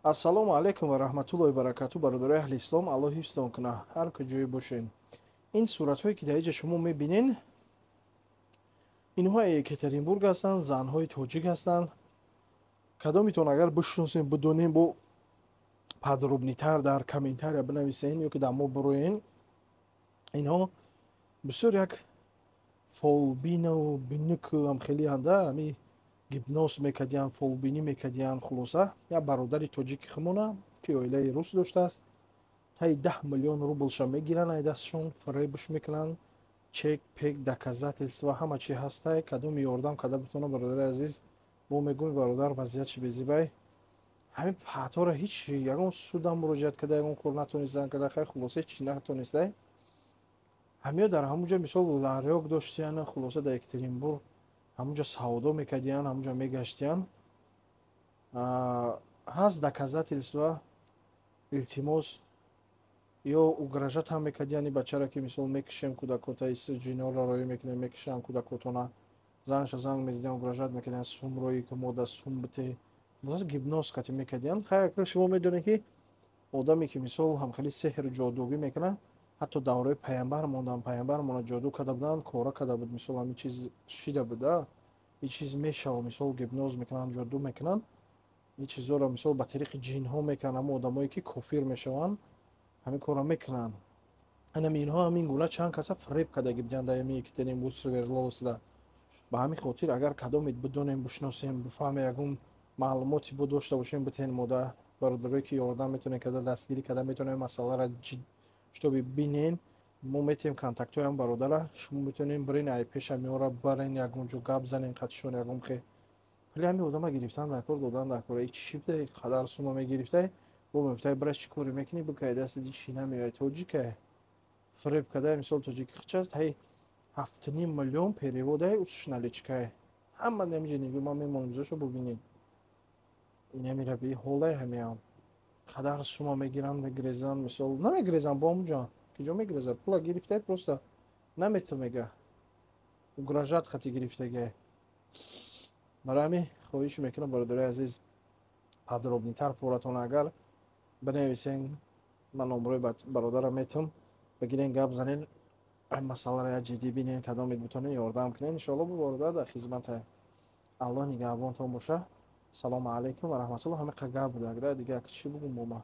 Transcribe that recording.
Ассалому алайкум ва раҳматуллоҳи баракату, бародарои аҳли ислом, Аллоҳ ҳифзтон куна, ҳар куҷое бошен. Ин суратҳое, ки дар инҷа шумо мебинен, инҳо Екатеринбург ҳастанд, занҳои тоҷик ҳастанд. Кадомитон агар бишносем, бидонем, бо подробнейтар дар комментария бинависен ё ки дар мо бироен. Инҳо бисёр як фолбину бинуку ам хеле анда ами гипноз мекардиянд, фолбинӣ мекардиянд. Хулоса, як бародари тоҷики хумона, ки оилаи рус доштааст, таи 10 миллион рублша мегиранд, ай дастшон фиребш мекунанд. Чек, пек, доказательства, ҳама чи ҳастай. Кадоми ёрдам карда битона, бародари азиз, мо мегӯем, бародар вазъиятши безибай. Ҳамин паҳтора ҳеҷ ягон судам муроҷиат карда, ягон кор натонистанд карда. Хай, хулоса, ҳеҷ натонистай. Ҳамиё дар ҳамун ҷо, мисол, ларёк доштиян. Хулоса, дар Екатеринбург ҳамунҷо савдо мекардиянд, ҳамунҷо мегаштиянд. Ҳаст доказательства. Илтимос, ё угрожать ҳам мекардиянд ин бачаро, ки, мисол, мекишем кӯдакота, ҷиноро роӣ мекунем, мекишам кӯдакотона. Занша занг мезидиан, угрожать мекардиянд, сум роӣ ки мода сум бите. Хулоса, гипноз қати мекардиянд. Хай, шумо медонед, ки одаме, ки, мисол, ҳамхели сеҳру ҷодугӣ мекунад, ҳатто давраи паямбар мондан, паямбармона ҷоду карда буданд, кора карда буд, мисол, ҳамин чиз шида буда. Ин чиз мешава, мисол, гипноз мекунанд, ҷоду мекунанд. Ин чизҳоро, мисол, ба тариқи ҷинҳо мекунанд. Ҳамон одамое, ки кофир мешаванд, ҳамин корро мекунанд. Анами инҳо ҳамин гуна чанд каса фиреб кардаги буданд дар ҳамин Екатеринбург, Свердловскда. Ба ҳамин хотир, агар кадомет бидонем, бишносем, бифаҳме, ягон маълумоти бо дошта бошем, битен мода, бародарое, ки ёрдам метавонем карда, дастгирӣ карда метавонем, масъаларо чтобы бинен, мо метавем контактҳоям бародара, шумо метавонем бирен, ай пеша меора барен, ягон ҷо гап занен қатишон, ягон хе пули ҳамин одама гирифтан дар кор, додан дар кор. Чӣ буда, қадар сума мегирифтай, бо мегуфтай, бира, чӣ коре мекунӣ, бикай, дасти чӣ намеояй. Тоҷикай фиреб кадай, мисол, тоҷики хичаст. Ҳай, 7,5 миллион переводай, усш наличкай, ҳама намиҷа нигӯ, ман мемонам, зошо бубинед. Инамира би ҳолай, ҳамиам қадар сума мегиранд, мегирезанд, мисол, намегирезанд бо ҳамуҷа, киҷо мегирезад, пула гирифтай, просто намета, мега, угрожать хати гирифтагай. Барои ҳамин хоҳиш мекунам, бародарои азиз, подробнейтар форатон агар бинависен, ман номрои бародарам метам, бигирен, гап занен, ай масъаларо як ҷиддӣ бинен. Кадомет битонен, ёрдам кунен, иншоалло, бо бародар дар хизмата. Аллоҳ нигаҳбонтон боша. Салому алайкум ва раҳматулло. Ҳамин қа гап буда, дигар чӣ бугум бо ман.